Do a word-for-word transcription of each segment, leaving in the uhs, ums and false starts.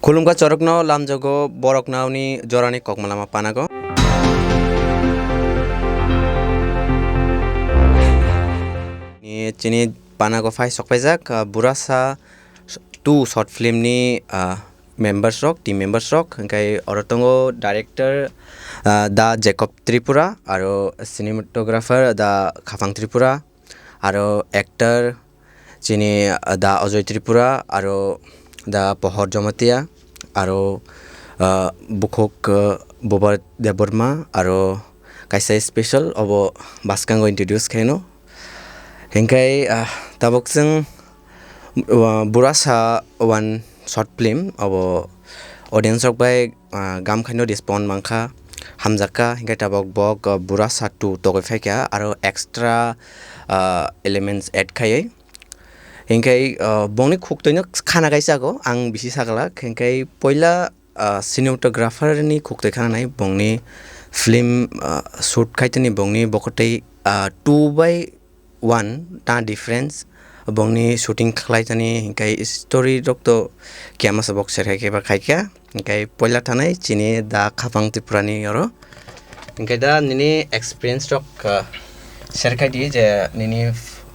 Khulumkha chorokno lamjago borok naoni jorani kokmalama panago. Ni chini panago phai sokpaijak, ah, Burasa two short film ni, ah, members rok, team members rok, hingkai oro tongo director, ah, Da Jacob Tripura, aro cinematographer Da Khapang Tripura, aro actor chini, ah, Da Ajoy Tripura, aro Da Pohor Jomatia, aro, ah, bukhuk, ah, Bubar Debbarma, aro kaisa special obo bwskango introduce khaino. Hingkai, ah, tabuk chwng, ah, Burasa one short film obo audience rok bai, ah, gam khaino respond mankha, hamjakha, hingkai tabuk bok, ah, Burasa two togwi phaikha, aro extra, ah, elements add khaiwi. Hingkai, ah, bongni khuktwino khana kaisago, ang bisi saglak, hingkai poila, ah, cinematographer ni khuktwi khana nai, bongni film, ah, shoot khaitani bongni bokotwi, ah, two by one ta difference, bongni shooting khlaitani, hingkai story rok to kiyama se bok serkha khe ba khaikha. Hingkai poila thanai chini Da Khapang Tripura ni oro. Hingkai Da nini experience rok, ah, share khai di je nini f-,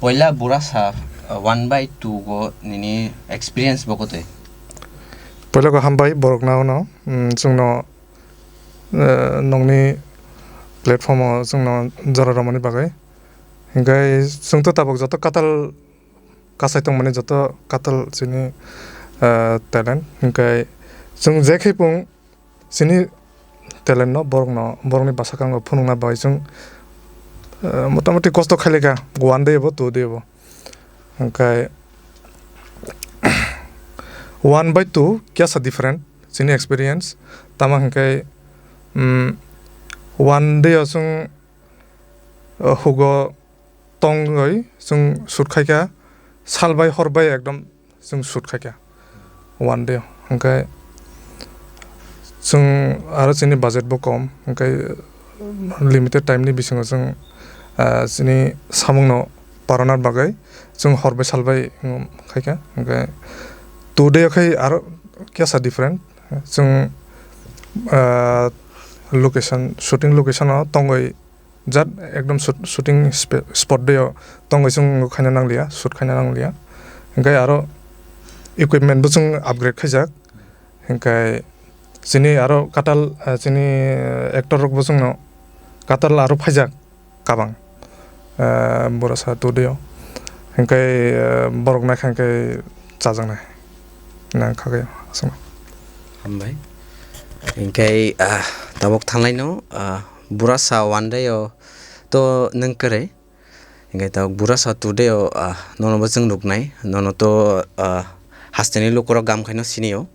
poila Burasa, ah, one by two go nini experience bo kotoi. Poila go hambai borok na uno, mm, chwngno, eh, nongni platform o chwngno jora romani bagwi. Hingkai chwngto tabuk joto katal kasai tongmani joto katal chini, ah, talent. Hingkai chwng je khe pung chini talent no borokno, borokni bwsakang o phunukna bagwi chwng, ah, motamoti kosto khailika one day bo, two day bo. Hingkai one by two kisa different chini experience. Tamo hingkai, mm, one day o chwng, ah, hugo tongwi chwng shoot khaikha, sal bai hor bai ekdom chwng shoot khaikha one day o. Hwnkhe chwng aro chini budget bo kom, hwnkhe limited time ni bisingo chwng, ah, chini samungno parana bagwi chwng hor bai sal bai, um, khaikha. Hwnkhe two day o khai aro kesa different. Chwng, ah, location, shooting location o tongwi jat ekdom shoot-, shooting spe-, spot deo tongwi chwng khaina nangliya, shoot khaina nangliya. Hwnkhe aro equipment bo chwng upgrade khaijak. Hwnkhe chini aro katal, ah, chini actor rok bo chwngno katal aro phaijak kabang, ah, Burasa two day o. Hwnkhe, ah, borok naikha hwnkhe chajaknai. Nang khagwi aswkno. Hambai. Hwnkhe, ah, tabuk thanglai no, ah, Burasa one day o to nwng kwrwi. Hingke tabuk Burasa two day o, ah, nono bo chwng nuknai, nono to, ah, hasteni lukurok gam khaino sinio.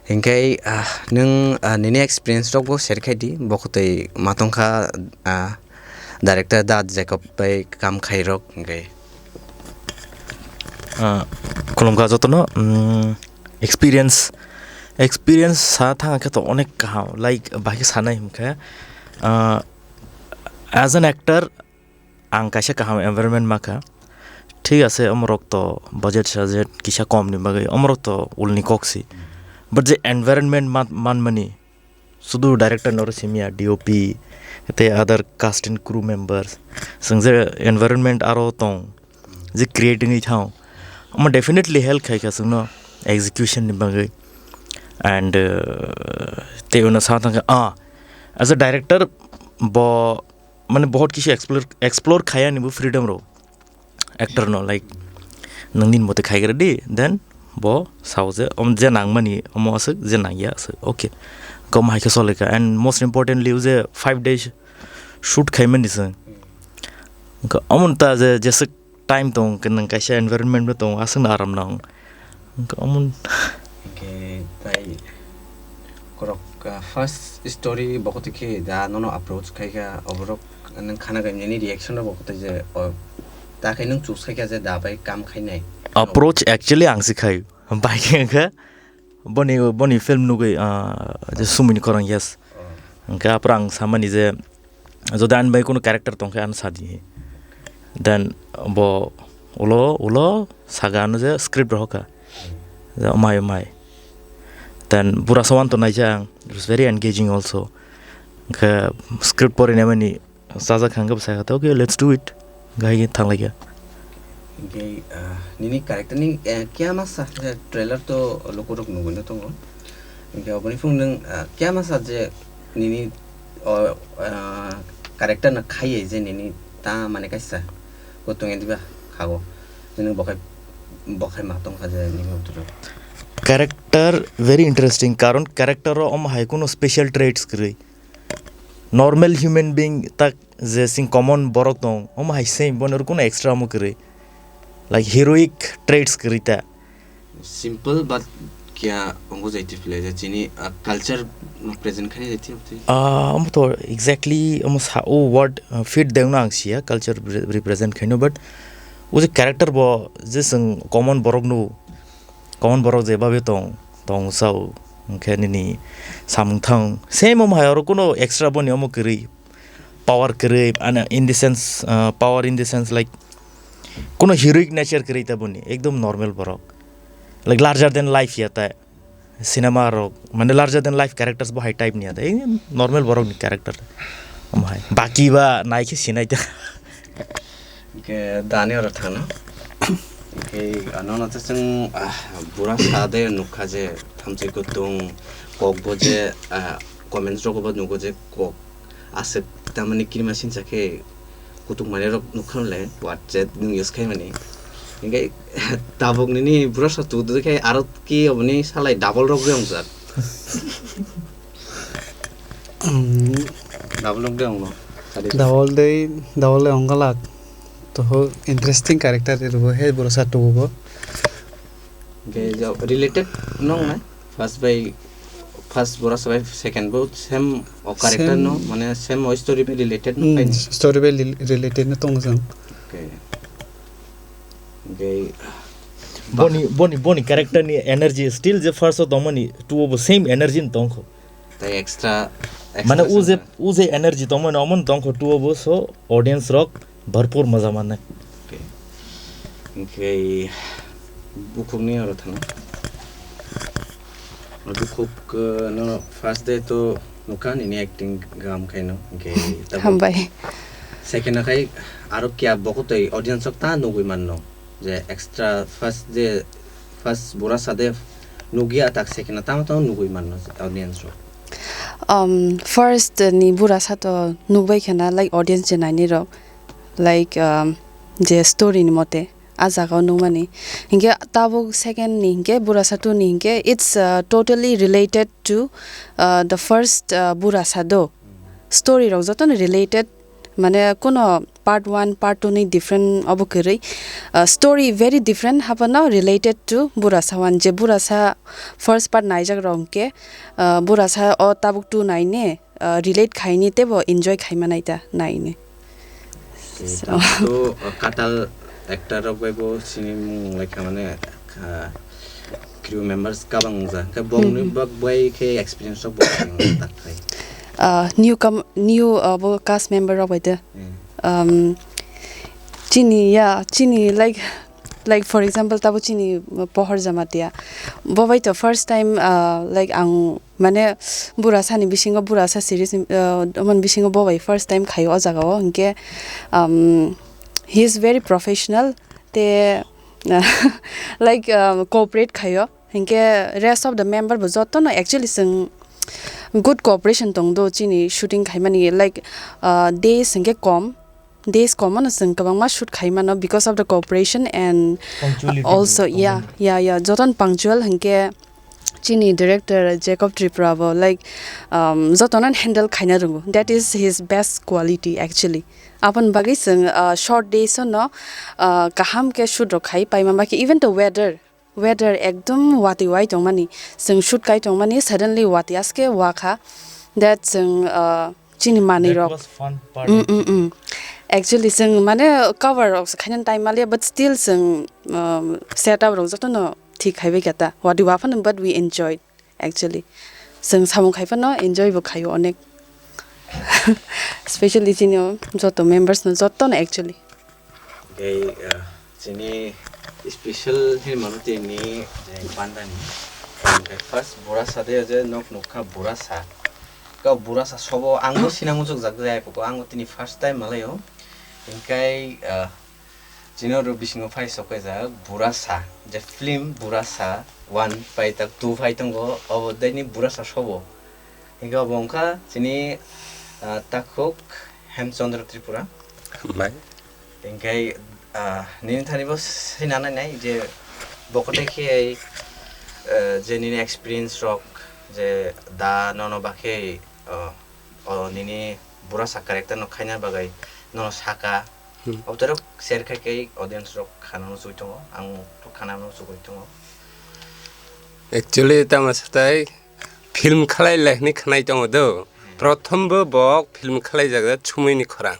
Hingke, ah, nwng, ah, nini experience rok bo share khai di, bo kwtwi ma tongkha, ah, director Da Jacob bai kam khairok hingke. Ah, khulumkha jotono, mm, experience, experience sa thang khe to onek kaham, like, bahai khe sanai hwnkhe, ah, as an actor, ang kaisa kaham environment makha. Thik ase, omorok to budget sajet kisa kom ni bagwi, omorok to ulni kok si. But je environment man-, manmani, sudu director noro simya, D O P, tei other cast and crew members, chwng je environment aro tong, je creating wi thang, omo definitely help khai kha chwngno execution ni bagwi. And, uh, tei uno sa thang kha, ah, as a director, bo mane, bohot kisu explore, explore khaya ni bo freedom rok actor no, like, nang nini mote khai gra di, then bo sao je, om je nang mani, omo aswk, je nang ya aswk, okay. Kom hai khe solika, and most importantly, o je five days shoot khai mani se. Ka omon ta je, jeswk time tong, ke nang kaisa environment bo tong, aswk na aram nang. Hwnkhe omo. Hwnkhe tai korok, ah, first story bo kotoi khe da nono approach khai kha, oborok nwng khana khe nini reaction rok bo kotoi je, o, ta khe nwng choose khai kha je da bai kam khainai. Approach actually ang si khai. Bai khe hwnkhe boni, boni film nugui, ah, je Sumini Khorang, yes. Oh. Hwnkhe aphuru ang samani je, jodi ani bai kunu character tongkhe ano sadi. Then bo ulo, ulo saga ano je script rohorkha. Je omai, omai. Then Burasa one to naijak ang, it was very engaging also. Hwnkhe script porinai mani chajak kha, hwnkhe bwsai kha, "Okay, let's do it." Hwnkhe hai khe thanglaikha. Hwnkhe, ah, nini character ni, eh, kya masa je trailer to lukurok nugwino tongo. Hwnkhe oboni phung nwng, ah, kya masa je nini, oh, ah, character no khaiye je nini ta mane kaisa kutung ediba khago. Je nwng bokhai, bokhai ma tongkha je nini montro. Character very interesting, karon character o omo hai kuno special traits kwrwi. Normal human being tak je sing common borok tong, omo hai same, bono oro kuno extra omo kwrwi. Like heroic traits kwrwi ta. Simple but kya ongo jai twi phlai ja chini, ah, culture no present khai jai twi. Ah, omo to exactly omo sa o word, ah, fit dengno ang siya culture re-, represent khaino, but o je character bo je sing common borok no, common borok je babe tong, tong sao, hwnkhe nini samung thang same omo hai, oro kuno extra boni omo kwrwi, power kwrwi, ana, in the sense, uh, power in the sense, like, kuno heroic nature kwrwi ta boni, ekdom normal borok, like, larger than life ya ta, cinema rok, mane, larger than life characters bo hai type ni ya ta, ekdom normal borok ni character, omo hai, baki ba nai khe sinai ta. Hwnkhe dani oro thangno. Hwnkhe, ah, nono tei chwng, ah, bura sa de nukha je thamchi kutung kok bo je, ah, comments rogo bo nugo je kok aswk tamani kirima sinsa khe kutung manwi rok nukha le WhatsApp nwng use khaimani. Hwnkhe tabuk nini bura sa tu tu khe aro ki oboni salai double rok de wngjak. Double rok de wngno. Double de, double de wngkha lak. Toho interesting character rwbo he bura sa tubugo. Hwnkhe jo related nong na? First bai, first bura sa bai second bo same o character no, mane same o story bai related no. Hmm, story bai related no tongo jang. Okay. Hwnkhe boni, boni, boni character ni energy still je first o tongmani two o bo same energy no tongkho. Tai extra, extra mane o je, o je energy tongmani omo no tongkho two o bo, so audience rok bharpur moja mannai. Okay. Hwnkhe bukhuk ni oro thangna. Bukhuk, uh, no first day to nukha nini acting gam khaino. Hwnkhe tabuk hambai. Second akhai aro kya bokotoi audience rok ta nugui manno. Je extra first je, first bura sa de nugya tak second tamo tamo nugui manno audience rok. Um, first ni bura sa to nugbai khana, like, audience je naini rok, like, um, je story ni mote a jaga o nugmani. Hinkhe tabuk second ni hinkhe bura sa two ni hinkhe it's, uh, totally related to, uh, the first, uh, bura sa do. Story rok jotono related, mane kuno part one, part two ni different obo kwrwi. Uh, story very different, haphano related to bura sa one, je bura sa first part naijak rok hwnkhe, uh, bura sa o tabuk two naine, uh, relate khaini teibo enjoy khai manai ta naini. So. Tabuk to, uh, katal actor rok bai bo sini mung lai kha mane, uh, crew members kabang wngja. Hwnkhe bongni bak bai khe experience rok bo tak khai. Uh, new com-, new, uh, bo cast member rok bai de. Hmm. Um, chini, ya, chini, like, like, for example, tabo chini Pohor Jamatia. Bo bai to first time, uh, like, ang, mane, bura sani bisingo, bura sa series ni, uh, oman bisingo bo bai first time khaio o jaga o. Hinkhe, um, he is very professional. Te, like, um, cooperate khaio. Hinkhe rest of the member bo jotono actually chwng good cooperation tong do chini shooting khaimani, like, uh, days hinkhe kom, days kom ano chwng kwbangma shoot khai mano because of the cooperation and punctuality also, bo yeah, tongmani. Yeah, yeah, jotono punctual hinkhe chini director Jacob Tripura bo, like, um, jotono handle khaina rwngo, that is his best quality actually. Aboni bagwi chwng, uh, short days o no, uh, kaham khe shoot rok khai paima bagwi, even the weather, weather ekdom watwi wai tongmani, chwng shoot kai tongmani, suddenly watwi aske wa kha, that chwng, uh, chini manwi rok. That was fun part. Mm, mm, mm. Actually, chwng mane cover rok se khainani time maliya, but still chwng, um, setup rok jotono thik khai bai kha ta. Watwi wa phano, but we enjoyed. Actually, chwng samung khai phano enjoy bo khaio onek. Specially chini o joto members no joto no actually. Tei, ah, chini special hinwi mano tini je panda ni. Hwnkhe first Burasa de je nok nukha Burasa. Kau Burasa sobo ang bo sinang muchuk jak jai poko, ang bo tini first time malayo. Hwnkhe, ah, chini oro bisingo phai sok khe jak Burasa, je film Burasa one phai tak two phai tongo, obo daini Burasa sobo. Hwnkhe obo wngkha chini, ah, takhuk Hemchandra Tripura. Bai. Hingke, ah, nini thani bo sina nai nai je bokote khe, ah, je nini experience rok je da nono bakhe, ah, o nini Burasa character no khaina bagwi nono saka. Hmm. Obotero share khai khai audience rok khana muchungwi tongo, ang khana muchungwi tongo. Actually, tamo satai film khlai le hwnwi khnai tongo do. Prothom bo bok film khlai jak jak Sumui ni khorang.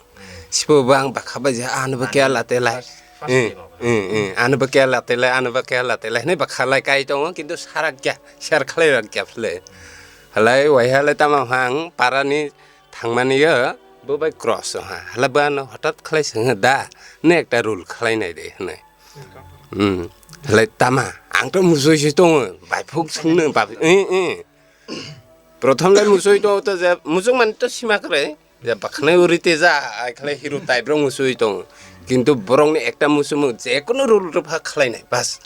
Sibo bo ang bakha bai je, "Ano bo kya late lai." First, first Eh, time abo. Eh, eh, "Ano bo kya late lai, ano bo kya late lai," hwnwi bakha lai kai tongo, kintu sarak kya, share khlai rak kya phle. Halai waiha le tamo hang para ni thangmani yo bo bai cross ha. Hala bo ano hothat khlai sengha da, ne ekta role khlai nai de hwnwi. Hmm. Halai tama, ang to musui si tongo, bai phuk sungno, bab, eh, eh. Prothom lai musui tongo to je, musuk mani to sima kwrwi, je bakhanai uri te ja, ai khlai hero type rok musui tongo. Kintu borok ni ekta musumu je kono role rwpha khlai nai, bas.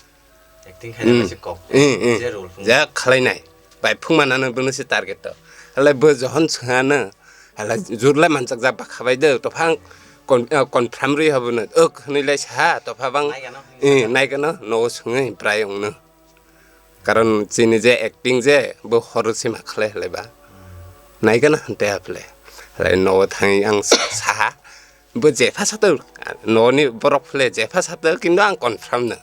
Acting khaina Hmm. kaisa kok. Eh, eh. Je role phung. Ja khlai nai, bai phung manano bono se target to. Halai bo johon sengano, halai jurlai manchak ja bakha bai de, to phang con-, eh, confirm rwi habo no, ok hwnwi lai saha, to pha bang, Nai gano. Eh, nai gano, no sengwi brai ongno. Karon chini je acting je bo horo sima khlai halai ba. Naikha na hante aple. Halai no thangwi ang sa-, saha. Bo jepha sato, no ni borok phle jepha sato, kintu ang confirm no.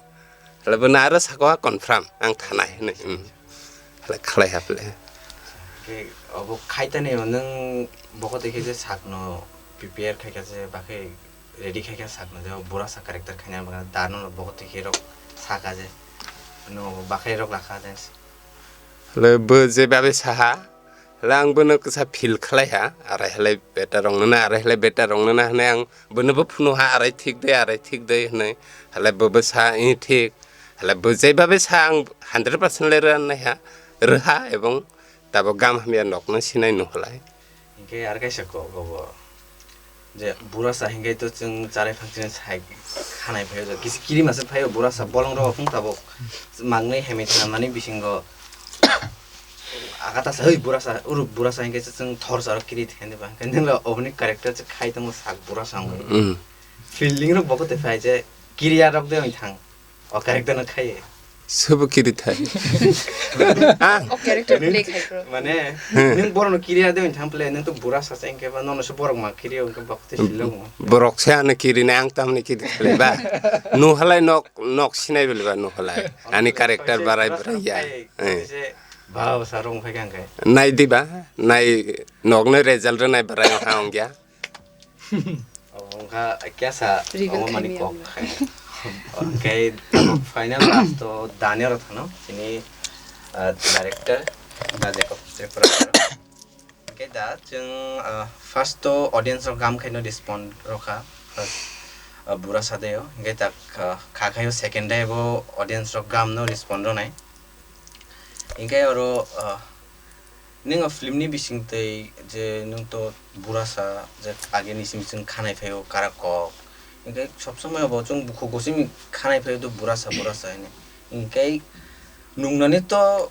Halai bo naro sako ha confirm, ang thanai hwnwi. Hmm. Halai khlai aple. Khe obo khaitani nwng bokote khe je sakno prepare khaikha je bakhe ready khaikha sakno je Burasa character khaina bagwi dano bokote khe rok saka je no bakhe rok lakha je. Le bo je babe saha, le ang bono kisa feel khlai ha, arai halai better rong nana, arai halai better rong nana hwnwi ang bono bo phunu ha, arai thik de, arai thik de hwnwi. Halai bo bo sa, "I thik." Halai bo je babe sa ang hundred percent le rw nai ha, rw ha ebong tabo gam hamya nokno sinai nu halai. Hinkhe ar kaisa kok obo je Burasa hinkhe to chwng charai phangsini sai khanai phaio, kisi kiri masa phaio Burasa bolong rok phung tabok mangnai hemai thana mani bisingo akata sa hoi Burasa uruk Burasa hinkhe chwng thor sarok kiri thai ba hinkhe nang oboni character se khai tongo sak Burasa wngwi. Mm. Fielding rok bokote phai je kiri arok de wng thang. O character no khaye. Sobo kiri thai. Ah, O character play khai bro. Mane, Hmm. Nung borok no kiri ade wng thang play, nung to Burasa se engke ba, nono se borok ma kiri wng ke bak te silo mo. Borok se ano kiri na ang tamni kiri thai ba. Nu halai nok, nok sinai bele ba nu halai. Ani character barai barai ya. Eh. Ba sa rong phai kang kai. Nai di ba, nai nok no result nai barai ha ong ya. Obo wngkha kya sa Regal obo mani khaimya kok. Wngkha final last o Daniel rok thano chini, ah, director da Jacob Tripura. Hingke da chwng, ah, first o audience rok gam khaino respond rokha. First, ah, Burasa de o. Hingke da kha, kha khaio second day bo audience rok gam no respond ronai. Hingke oro, ah, Nung o film ni bising tei je nung to Burasa je age ni simi chwng khanai phaio karak kok. Hingke sob somoi bo chwng bukhuk o simi khanai phaio to Burasa, Burasa hinwi. Hingke nung nani to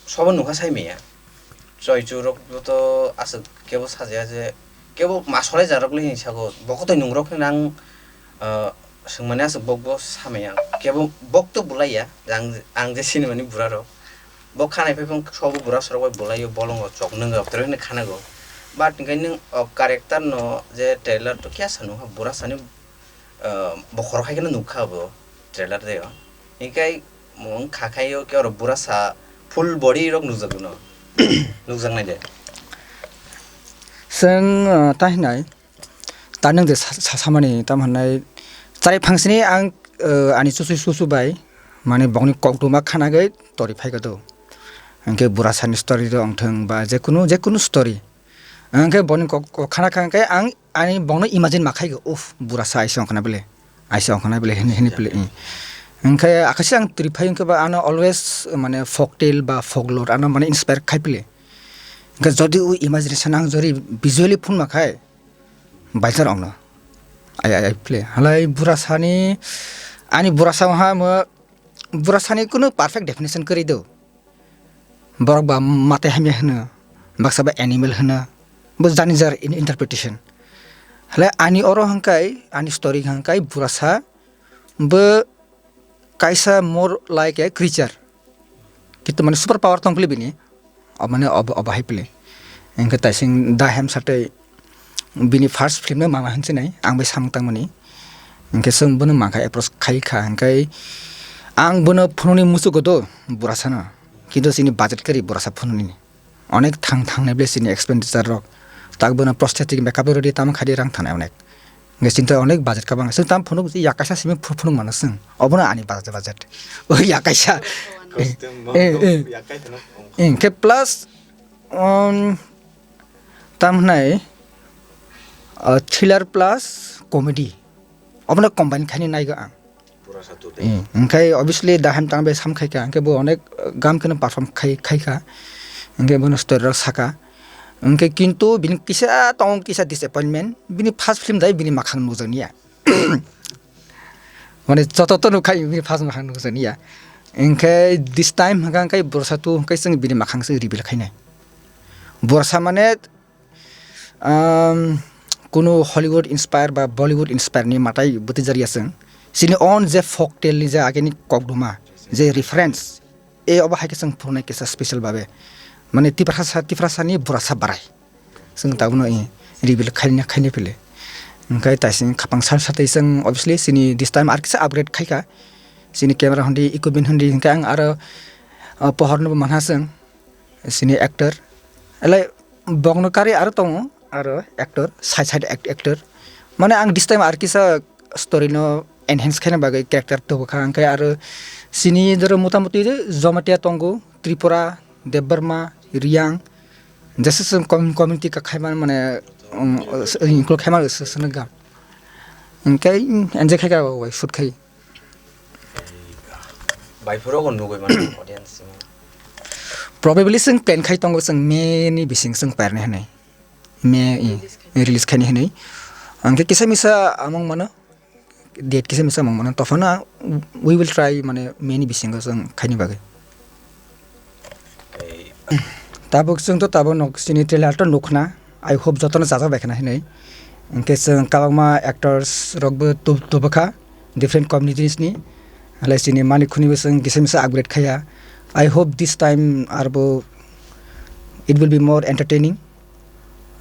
sobo nungkha sai maya. Choi chu rok to aswk kebo sajaya je kebo ma solai ja rok le hinwi sago. Bo kotoi nung rok hinwi ang, ah, swngmani aswk bok bo samaya. Kebo bok to bulai ya. Ang, ang je sinimani bura rok. Bo khanai phai phang sobo bura sorok bai bulaio, bolongo chok nwngo, abtoro hwnwi khanago. But hwnkhe nwng o character no je trailer to kya sanu ha, bura sani, ah, bokhorok hai kheno nukha bo trailer de o. Hinkhe mung kha khaio khe oro bura sa full body rok nukjagwno. Nukjaknai de. Chwng, ah, ta hinai. Ta nwng je sa-, sa-, samani tamo hwnai, charai phangsini ang, eh, ani chuchwi chuchu bai, mane bokni koktwma khanagwi tori phaikha do. Hwnkhe burasani story rok wngthung ba jekunu, jekunu story. Hwnkhe boni kok, kok khana kha hwnkhe ang ani bokno imagine ma khaikha, "Uff, burasa aisa wngkhana bele, aisa wngkhana bele," hini, hini bele, eh. Hwnkhe akhaisa ang twi phai hwnkhe ba ano always mane folk tale ba folklore ano mane inspire khai pili. Hwnkhe jodi o imagination ang jodi visually phunma khai, baisar ongno. Ai, ai, ai, pili. Halai burasani, ani burasa ha mo, burasani kunu perfect definition kwrwi do. Borok ba matai hamya hwno, baksa ba animal hwno, bo jani jar in-, interpretation. Hale ani oro hwnkhe, ani story hwnkhe burasa bo kaisa more like a creature. Kintu mane super power tong pili bini, o mane ob-, obo hai pili. Hwnkhe taising da hem satwi bini first film no mama hinsinai, ang bai samung tangmani. Hwnkhe chwng bono mankha approach khai kha, hwnkhe ang bono phunukni muchungo do, burasano. Kintu chini budget kwrwi burasa phunuknini. Onek thang thangnai ble chini expenditure rok. Tak bono prosthetic makeup rodi tamo khai di rang thanai onek. Hwnkhe chini to onek budget kabang. Chwng tamo phunuk, ya kaisa simi phu-, phunuk mano chwng. Obono ani budget, budget. O ya kaisa. Costume bo Eh, eh. ya kaisa no. Hwnkhe plus, um, tam hwnai, uh, thriller plus comedy. Obono combine khaini naigo ang. Pura satu tei. Eh, hwnkhe obviously da hem tang bai sam khai kha, hwnkhe bo onek, uh, gam kheno perform khai, khai kha. Hwnkhe bono story rok saka. Hwnkhe kintu bini kisa tong kisa disappointment. Bini first film dai bini makhang nukjakya. Mane joto to nukhai bini first makhang nukjakya. Hwnkhe this time hwnkha hwnkhe burasa tu hwnkhe chwng bini makhang se reveal khainai. Burasa mane, um, kunu Hollywood inspire ba Bollywood inspire ni matai bwtwi jarya chwng. Chini own je folk tale ni je ageni kokduma, je reference, e obo hai khe chwng phunuknai kisa special babe. Mane Tiprasa, Tiprasa ni burasa barai. Chwng tabukno, eh, reveal khaina, khaina pili. Hwnkhe taising khapang sal satwi chwng obviously chini this time ar kisa upgrade khaikha. Chini camera hwndi, equipment hwndi, hwnkhe ang aro, uh, pohornobo manha chwng. Chini actor. Elai bokno karwi aro tongo, aro actor, side side act-, actor. Mane ang this time ar kisa story no enhance khaina bagwi character tubukha, hwnkhe aro chini jora motamuti Jamatia tongo, Tripura, Debbarma, Riyang, jesa chwng com-, community ka khaimani mane, um, include khaimani se-, se-, se-, gam. Hwnkhe enjoy khaikha o bai shoot khai. Bai phuru bo nugwi mano audience simi. Probably chwng plan khai tongo chwng May ni bising chwng pairnai hinwi. May, i, release khainai hinwi. Hwnkhe kisa misa amung mano, date kisa misa amung mano. Tophano we will try mane May ni bisingo chwng khaini bagwi. Tabuk chwng to tabuk nuk chini trailer to nukna. I hope jotono chajak bai khna hinwi. Hwnkhe chwng kwbangma actors rokbo tub-, tubukha different communities ni. Halai chini mani khunibo chwng kisa misa upgrade khaiya. I hope this time arbo it will be more entertaining.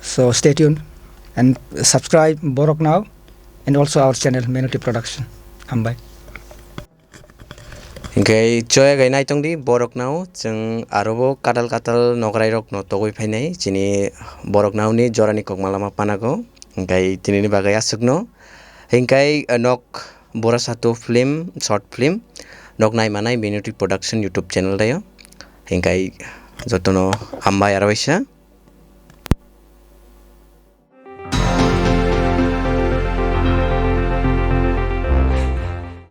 So stay tuned and subscribe Borok Now and also our channel Menuti Production. Hambai. Hwnkhe choya gai naitong di Borok Now, chwng aro bo katal katal nokrai rok no togwi phainai chini Borok Now ni jorani kokma lama panago. Hwnkhe tinini bagwi aswkno. Hwnkhe, eh, nok Burasa two film, short film, nok nai manai Menuti Production YouTube channel dayo. Hwnkhe jotono hambai aro waisa.